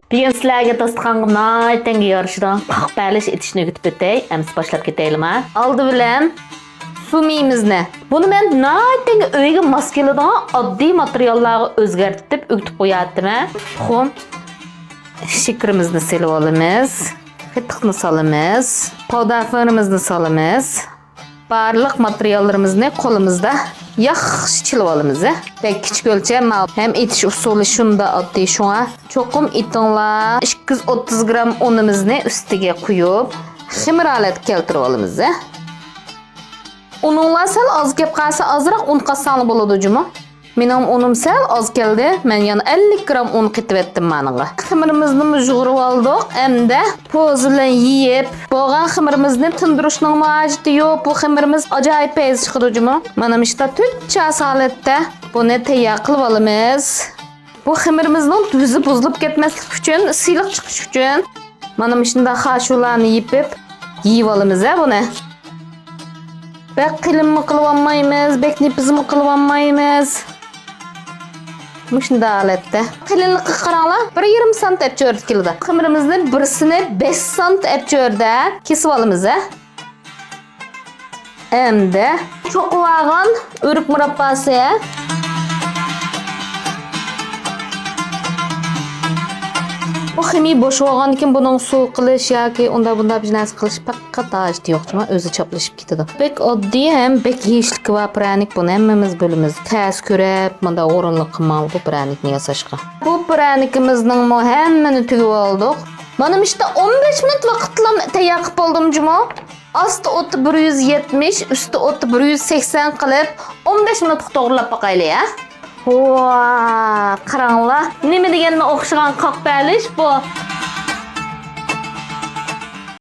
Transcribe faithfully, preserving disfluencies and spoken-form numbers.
بۈگۈن سىلەرگە داستىخانغا ناھايىتەڭگە يارىشىدىغان قاق پەلىش ئېتىشنى ئۆگىتىپ ئۆتەي. ئەمىسە باشلاپ كېتەيلىما؟ ئالدى بىلەن سۇمىمىزنى. بۇنى مەن ناھايىتەڭگە ئۆيگە ماس كېلىدىغان ئاددىي ماتېرىياللارغا ئۆزگەرتىپ ئۆگىتىپ قوياتتىمەن. تۇخۇم، شېكىرىمىزنى سېلىپ ئالىمىز. قېتىقنى سالىمىز. پاۋدار فىرىمىزنى سالىمىز. بارلىق ماتېرىياللىرىمىزنى قولىمىزدا ياخشى چىلىۋالىمىز. بەك كىچىك ئۆلچەم، ھەم ئېتىش ئۇسۇلى شۇنداق ئاددىي، شۇڭا چوقۇم ئېتىڭلار. ئىككى يۈز ئوتتۇز گرام ئۇنىمىزنى ئۈستىگە قۇيۇپ، خېمىر ھالەتكە كەلتۈرۈۋالىمىز. ئۇنۇڭلار سەل ئاز كەپ قالسا، ئازراق ئۇن قاتساڭلار بولىدۇ جۇمۇ. مېنىڭ ئۇنۇم سەل ئاز كەلدى. مەن يەنە ئەللىك گرام ئۇن قېتىۋەتتىم مانىڭغا. خېمىرىمىزنىمۇ يۇغۇرۇۋالدۇق. ئەمدى پوزا بىلەن يېيىپ بولغان خېمىرىمىزنى تىندۇرۇشنىڭمۇ ھاجىتى يوق. بۇ خېمىرىمىز ئاجايىپ پەيزى چىقىدۇ جۇمۇ. مانا مۇشۇنداق تۆت چاس ھالەتتە بۇنى تەييار قىلىۋالىمىز. بۇ خېمىرىمىزنىڭ تۈزى بۇزۇلۇپ كەتمەسلىكى ئۈچۈن، سىلىق چىقىشى ئۈچۈن مانا مۇشۇنداق خاشۇلارنى يېپىپ يېيىۋالىمىز ھە بۇنى. بەك قېلىنمۇ قىلىۋالمايمىز، بەك نېپىزمۇ قىلىۋالمايمىز. مۇشۇنداق ھالەتتە. قېلىنلىقىغا قاراڭلار، بىر يېرىم سانت ئەپچۆرىدە كېلىدۇ. خېمىرىمىزنى بىرسىنى بەش سانت ئەپچۆرىدە كېسىۋالىمىز ھە. ئەمدى چوقۇۋالغان ئۆرۈك مۇرابباسى. بۇ خېمىر بوشىۋالغاندىن كېيىن بۇنىڭ سۇ قىلىش ياكى ئۇنداق بۇنداق بىر نەرسە قىلىش پەقەت ھاجىتى يوق، چۈنكى ئۆزى چاپلىشىپ كېتىدۇ. بەك ئاددىي ھەم بەك يېيىشلىكى بار پىرەنىك، بۇنى ھەممىمىز بىلىمىز. تەس كۆرۈپ، مۇنداق ھۇرۇنلۇق قىلماڭ بۇ پىرەنىكنى ياساشقا. بۇ پىرەنىكىمىزنىڭمۇ ھەممىنى تۈگۈۋالدۇق. مانا مۇشۇدا ئون بەش مىنۇت ۋاقىتلا تەييار قىلىپ بولدۇم جۇمۇ. ئاستى ئوتى بىر يۈز يەتمىش، ئۈستى ئوتى بىر يۈز سەكسەن قىلىپ، ئون بەش مىنۇتقا توغرىلاپ باقايلى، ھە؟ ۋا، قاراڭلار، نېمە دېگەننى ئوخشىغان قاق پەلىش بۇ.